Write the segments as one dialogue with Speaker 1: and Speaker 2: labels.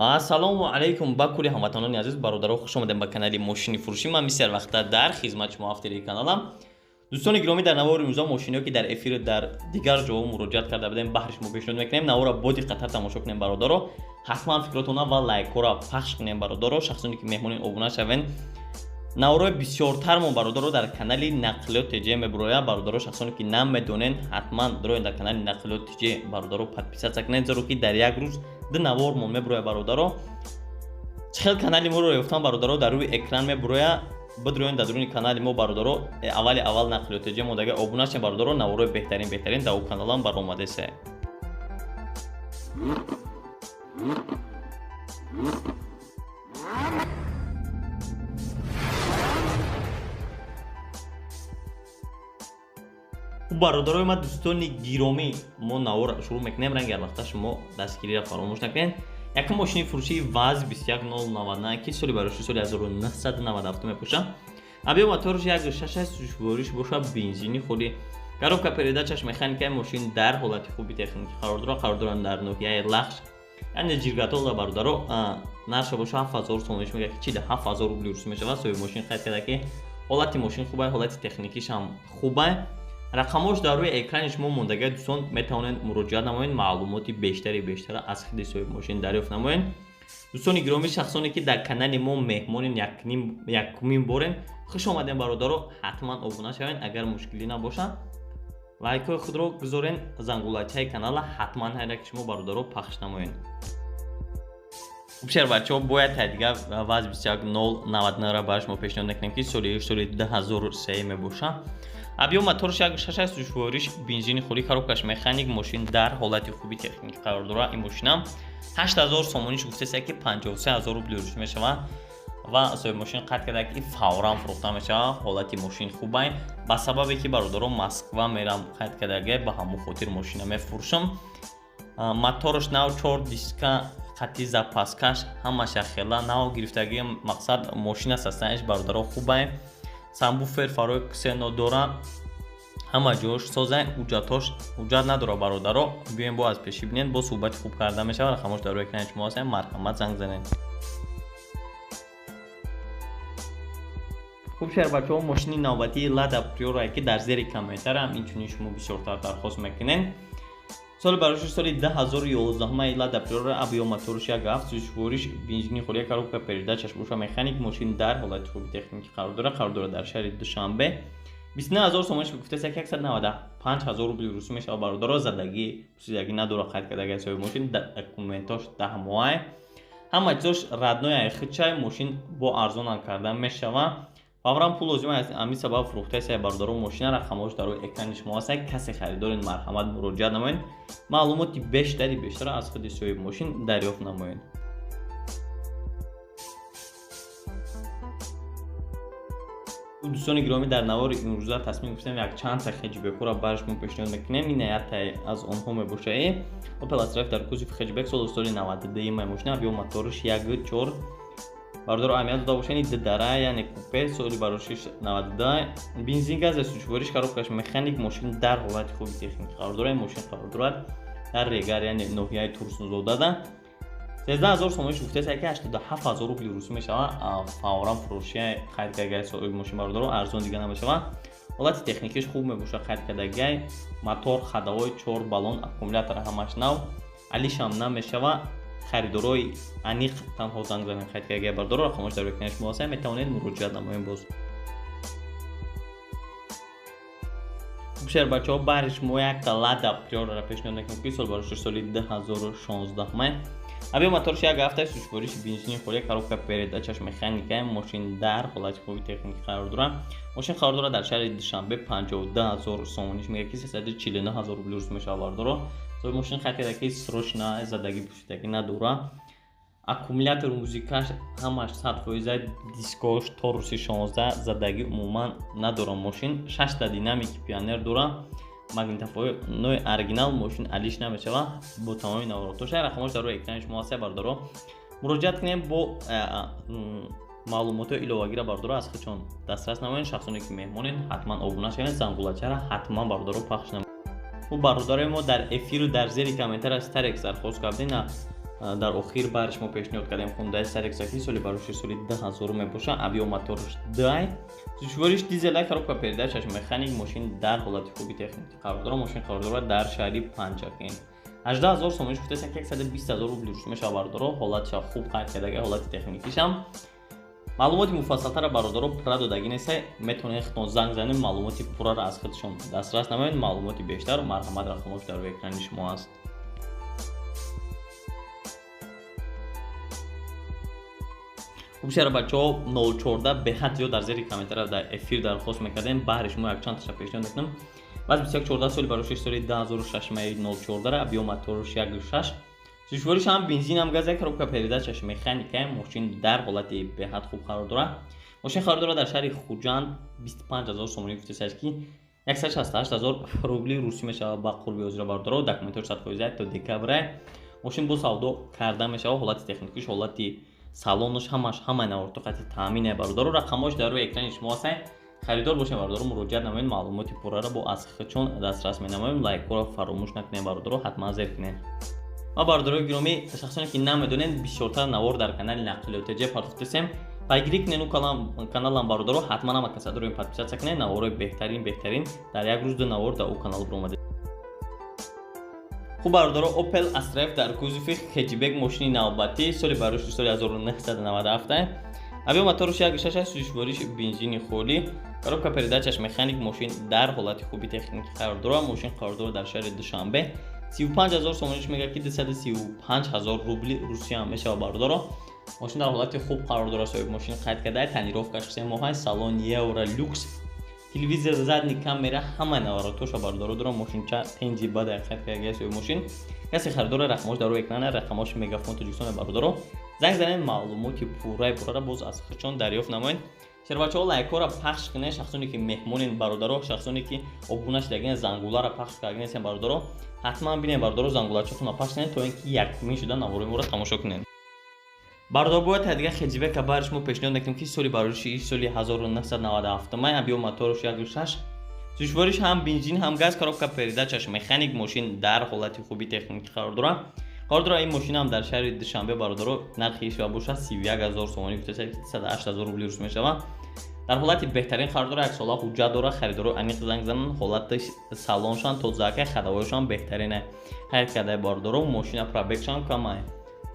Speaker 1: Ассалому алайкум ба кулли ҳамватанони азиз, бародаро, хуш омадем ба канали мошини фурӯшӣ. Ман мисли ҳар вақта дар хизмати шумо автори каналам. Дӯстони гиромӣ, дар навори имрӯза мошиниҳо, ки дар эфир дар дигар ҷоҳо муроҷиат карда будем, баҳри шумо пешниҳод мекунем. Навора бо диққаттар тамошо кунем, бародаро. Ҳатман фикротона ва лайкҳоро пахш кунем, бародаро. Шахсоне ки меҳмонин, обуна шавен. Наворои бисёртармо, бародаро, дар канали Нақлиёт ТЖ мебурояд. Бародаро, шахсоне ки намедонен, ҳатман дроен дар канали Нақлиёт ТЖ, бародаро, подписаться кунед, зеро ки дар як рӯз ду навор мо мебурояд, бародаро. Чӣ хел канали моро ёфтан, бародаро? Дар рӯи экран мебурояд, бидроен дар дуруни канали мо, бародаро. Аввали аввал Нақлиёт ТЖ модага обуна шавед, бародаро. Наворои беҳтарин беҳтарин дар ӯ каналам баромадесе. Бародарои ма, дӯстони гиромӣ, мо навор шурӯъ мекунем. Ранги ҳар вақта шумо дастгириро фаромӯш накунед. Якум мошини фурӯшии ВАЗ 21099, ки соли бароши соли 1997 мепӯшад. Объём моторш 1,6, сӯзишвориш боша бензини худи, коробка передачаш механикаи. Мошин дар ҳолати хуби техникӣ қарор дорад. Қарор дорад дар ноҳияи Лахш, яъне Ҷиргатола, бародаро. Нархша боша 7000 сомониш мега, ки 47 000 рубли русӣ мешавад. Соҳиби мошин қайд карда, ки ҳолати мошин хубай, ҳолати техникишам хубай. Рақамҳош дар рӯи экрани шумо мондагӣ, дӯстон, метавонед муроҷиат намоед, маълумоти бештари бештара аз худи соҳиби мошин дарёфт намоед. Дӯстони гиромӣ, шахсоне ки дар канали мо меҳмонин, якумин борен, хуш омадем, бародаро. Ҳатман обуна шавед, агар мушкилӣ набошад, лайкҳои худро гузорен, зангулачаи канала ҳатман ҳар яки шумо, бародаро, пахш намоед. Хуб, бачаҳо, бояд дигар ВАЗ 21099-ра барои шумо пешниҳод мекунем, ки соли 2003 мебошад. Объём моторш 1,6, сӯзишвориш бензини холӣ, коробкаш механик. Мошин дар ҳолати хуби техникӣ қарор дорад. Ин мошинам 8000 сомониш гуфтеста, ки 53 000 рубли русӣ мешавад, ва соҳиби мошин қайд карда, ки фавран фурӯхта мешавад, ҳолати мошин хубай. Ба сабабе ки, бародаро, Москва мерам, қайд кардага, ба ҳамон хотир мошина мефурӯшам. Моторш нав, чор диска қати запаскаш ҳамаша хела нав гирифтагӣ. Мақсад, мошина состояниш, бародаро, хубай. Сабвуфер, фарои ксено дора, ҳама ҷош созай, ҳуҷҷатош ҳуҷҷат надора, бародаро. Биёем, бо аз пешӣ бинед, бо суҳбати хуб карда мешавад. Рақамош дар рӯи экрани шумо ҳастем, марҳамат, занг занед. Хуб, шербачаҳо, мошини навбатии Лада Приора, ки дар зери комментарам инчунин шумо бисёртар дархост мекунед. Соли бароши соли 2011 Лада Приора, объём моторш 1,7, сӯзишвориш бензини холия, коробка передачаш боша механик. Мошин дар ҳолати хуби техникӣ қарор дорад. Қарор дорад дар шаҳри Душанбе. 29 000 сомониш гуфтаст, 195 000 рубли русӣ мешавад, бародаро. Задагӣ пусидагӣ надорад, қайд кардаги соҳиби мошин. Документош 10 моҳай, ҳама чизош родной айхичай. Мошин бо арзонам карда мешавад, фавран пул лозим аст, ҳамин сабаб фурӯхтаи, бародаро, мошина. Рақамҳош дар рӯи экрани шумо ҳаст. Касе харидоред, марҳамат, муроҷиат намоед, маълумоти бештари бештара аз худи соҳиби мошин дарёфт намоед. Дӯстони гиромӣ, дар навори имрӯза тасмим гирифтем, якчандта хеҷбекҳоро барои шумо пешниҳод мекунем. Ин яктае аз онҳо мебошад. Opel Astra дар кузови хеҷбек, соли соли 92 май мошина, объём моторш 1,4. Бародаро, аҳамият дода бошед, ин дара, яъне купе, соли барошиш 92, бензин, газ, сӯзишвориш, коробкаш механик. Мошин дар ҳолати хуби техникӣ қарор дорад. Мошин қарор дорад дар Регар, яъне ноҳияи Турсунзодада. 13 000 сомониш гуфтааст, ки 87 000 рубли русӣ мешавад. Фавран фурӯшия, қайд кардагай соҳиби мошин, бародаро, арзон дига намешавад. Ҳолати техникиш хуб мебошад, қайд кардагай. Мотор, ходовой, чор баллон, аккумулятор ҳамаш нав, алишам намешавад. Харидорои аниқ танҳо занг занед, қайд кардагай, бародаро. Рақамош дар экрани шумо ҳаст, метавонед муроҷиат намоед. Боз, шербачаҳо, баҳри шумо якта Лада Приораро пешниҳод мекунем, ки сол бароши соли 2016 май, объём моторш 1,7, сӯзишвориши бензини холия, коробка передачаш механика. Мошин дар ҳолати хуби техникӣ қарор дорад. Мошин қарор дорад дар шаҳри Душанбе. 52 000 сомониш мега, ки 349 000 рубли рус мешавад, бародаро. Соҳиби мошин қайд карда, ки срочно, задагӣ пӯшидагӣ надорад. Аккумулятор, музикаш ҳамаш 100%, дискош торуси 16, задагӣ умуман надорад. Мошин шашта динамики Пионер дорад, магнитофонои оригинал. Мошин алиш намешавад, бо тамоми наворотоша. Рақамош дар рӯи экрани шумо ҳаст, бародаро, муроҷиат кунем. Бо маълумотҳои иловагиро, бародаро, аз худшон дастрас намоед. Шахсоне ки меҳмонед, ҳатман обуна шавед, зангулачаро ҳатман, бародаро, пахш намоед. Хуб, бародарои мо, дар эфиру дар зери комментар аз Старекс дархост кардем. Дар охир барш мо пешниҳод кардем Hyundai Starex, ки соли бароши соли 2000 мебошад, объём моторш 2, сӯзишвориш дизела, коробка передачаш механик. Мошин дар ҳолати хуби техникӣ қарор дорад. Мошин қарор дорад дар шаҳри Панҷакент. 18 000 сомониш гуфтаст, 120 000 рубли рӯс мешавад, бародаро. Ҳолатша хуб қайд кардага, ҳолати техникишам. Маълумоти муфассалтара, бародаро, пурра додагӣ неста, метавонед худтон занг занед, маълумоти пурраро аз худшон дастрас намоед. Маълумоти бештар марҳамат, рақамош дар рӯи экрани шумо аст. Хуб, шара бачаҳо, 014 беҳад зиёд дар зери комментария дар эфир дархост мекардем. Баҳри шумо якчанд таша пешниҳод мекунам. Ваз 2114, соли бароши соли 2006, 014, объём моторш 1.6, сӯзишвориш ҳам бензин, ҳам газ, коробка передачаш механика. Мошин дар ҳолати беҳад хуб қарор дорад. Мошин қарор дорад дар шаҳри Хуҷанд. 25 000 сомонӣ гуфтесаш, ки 168 000 рубли русӣ мешавад ба қурби ҳозира, бародаро. Документҳош 100%, то декабра мошин бо савдо карда мешавад. Ҳолати техникиш, ҳолати салонаш, ҳамаш, ҳамаи наворто қати таъмине, бародаро. Рақамҳош дар рӯи экрани шумо ҳастанд. Харидор бошем, бародаро, муроҷиат намоед, маълумоти пурраро бо аз худшон дастрас менамоем. Лайкҳоро фаромӯш накунед, бародаро, ҳатман зер кунед. Ва бародарои гиромӣ, шахсоне ки намедонед, бисёртар навор дар канали Нақлиётҷ партофтесем, пайгирӣ кунед каналам, бародаро. Ҳатман ҳама касадро подписаться кунед. Наворҳои беҳтарин, беҳтарин, дар як рӯз ду навор дар ӯ канал биромада. Хуб, бародаро, Opel Astra F дар кузови хэтчбек, мошини навбатӣ, соли бароши соли 1997, объём моторш 1.6, сӯзишвориш бензини холӣ, коробка передачаш механик. Мошин дар ҳолати хуби техникӣ қарор дорад. Мошин қарор дорад дар шаҳри Душанбе. 35 000 сомониш мегӯяд, ки 235 000 рубли Русия мешавад, бародаро. Мошин дар ҳолати хуб қарор дорад, соҳиби мошин қайд карда, тонировкаш 3 моҳа, салон евро люкс, телевизор, задний камера, ҳамаи наворотоша, бародаро, дорад. Мошинча тенҷи бада қайд карда соҳиби мошин. Касе харидора, рақамош дар рӯи экрана, рақамош Мегафон Тоҷикистон, бародаро, занг занед, маълумоти пурраи пуррара боз аз худшон дарёфт намоед. Шербачаҳо, лайкҳоро пахш кунед, шахсоне ки меҳмонен, бародаро, шахсоне ки обуна шудагин, зангуларо пахш кардагинестен, бародаро, ҳатман бинед, бародаро, зангулачотонро пахш кунед, то ин ки якумин шуда наворои моро тамошо кунед. Бародар, бояд дигар хэтчбека бари шумо пешниҳод мекунем, ки соли бароши соли 1997, объём моторш 1.6, сӯзишвориш ҳам бензин, ҳам газ, коробка передачаш механик. Мошин дар ҳолати хуби техникӣ қарор дорад. Қарор дорад ин мошин ҳам дар шаҳри Душанбе, бародаро. Нархи ишва бошад 31 000 сомонӣ гуфтаса, 108 000 рубли рус мешавад. Дар ҳолати беҳтарин қарор дорад, як сола ҳуҷҷат дорад. Харидоро аниқ занг зананд. Ҳолати салоншан тозака, ходовойшон беҳтарине қайд карда, бародаро. Мошина пробегшам камай,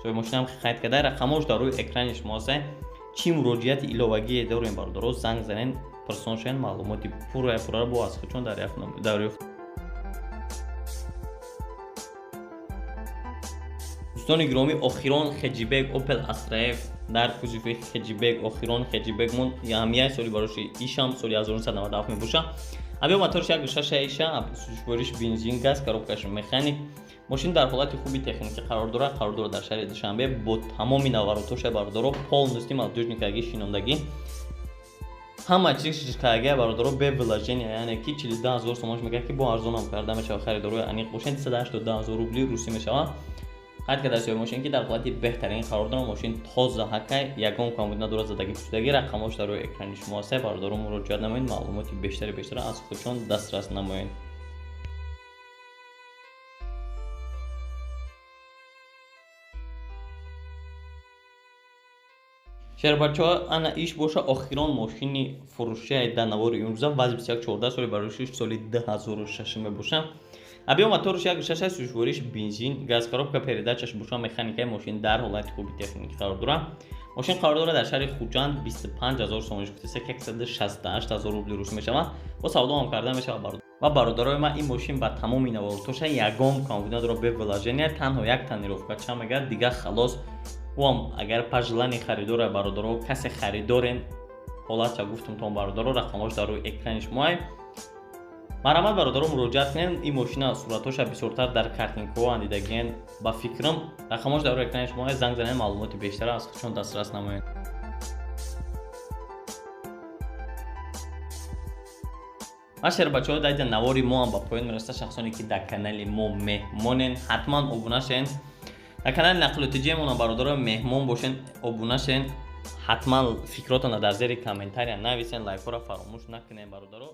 Speaker 1: соҳиби мошинам қайд карда, рақамош дар рӯи экрани шумо ҳаст. Чӣ муроҷиати иловагие дорем, бародаро, занг занед, пурсон шавед, маълумоти пурра пурра бо аз худшон дарёфт. Дӯстони гиромӣ, охирон хэтчбек Opel Astra F дар кузови хэтчбек, охирон хэтчбекмон ҳамияи соли бароши ишам соли 1997 мебошад. Объём моторш 1.6 иша, сӯзишвориш бензин, газ, коробкаш механик. Мошин дар ҳолати хуби техникӣ қарор дорад. Қарор дорад дар шаҳри Душанбе бо тамоми наворотоша, бародаро, полностью надёжникаги, шинондагӣ, ҳама чиз кардаги, бародаро, бе вложения, яъне ки 42 000 сомонш мегӯяд, ки бо арзонам карда мешавад. Харидорои аниқ бошанд, 382 000 рубли русӣ мешавад. Қайд карда соҳиби мошин, ки дар ҳолати беҳтарин қарор дорад. Мошин тоза ҳакай, ягон камбуд надорад, задагӣ пӯшидагӣ. Рақамҳош дар рӯи экрани шумо ҳаст, бародаро, муроҷиат намоед, маълумоти бештари бештара аз худшон дастрас намоед. Шербачаҳо, ана иш боша охирон мошини фурӯшияи дар навори имрӯза, ВАЗ 2114, соли барошиш соли 2006 мебошад. Объём моторш 1.6, сӯзишвориш бензин, газ, коробка передачаш боша механикаи. Мошин дар ҳолати хуби техникӣ қарор дорад. Мошин қарор дорад дар шаҳри Хуҷанд. 25 000 сомониш гуфтеса, 168 000 рубли рус мешавад. Бо савдоам карда мешавад. Ва бародарои ман, ин мошин ба тамоми наворотоша ягон камбуд надорад, бе вложения, танҳо як тонировка ча мегӯяд, дигар халос. Ӯам агар по желанию харидора, бародаро, касе харидорен, ҳолатша гуфтумтон, бародаро, рақамҳош дар рӯи экрани шумоа. Марҳамат, бародаро, муроҷиат кунед. Ин мошина суратҳоша бисёртар дар картинкаҳо андидагиен, ба фикрам. Рақамҳош дар рӯи экрани шумо, занг занед, маълумоти бештара аз худшон дастрас намоед. Машер бачаҳо, дар инҷа навори мо ҳам ба поён мерасад. Шахсоне ки дар канали мо меҳмонен, ҳатман обуна шавед дар канали Нақлиётиҷиемона, бародаро, меҳмон бошен, обуна шавед ҳатман, фикротонро дар зери комментария нависен, лайкҳоро фаромӯш накунед, бародаро.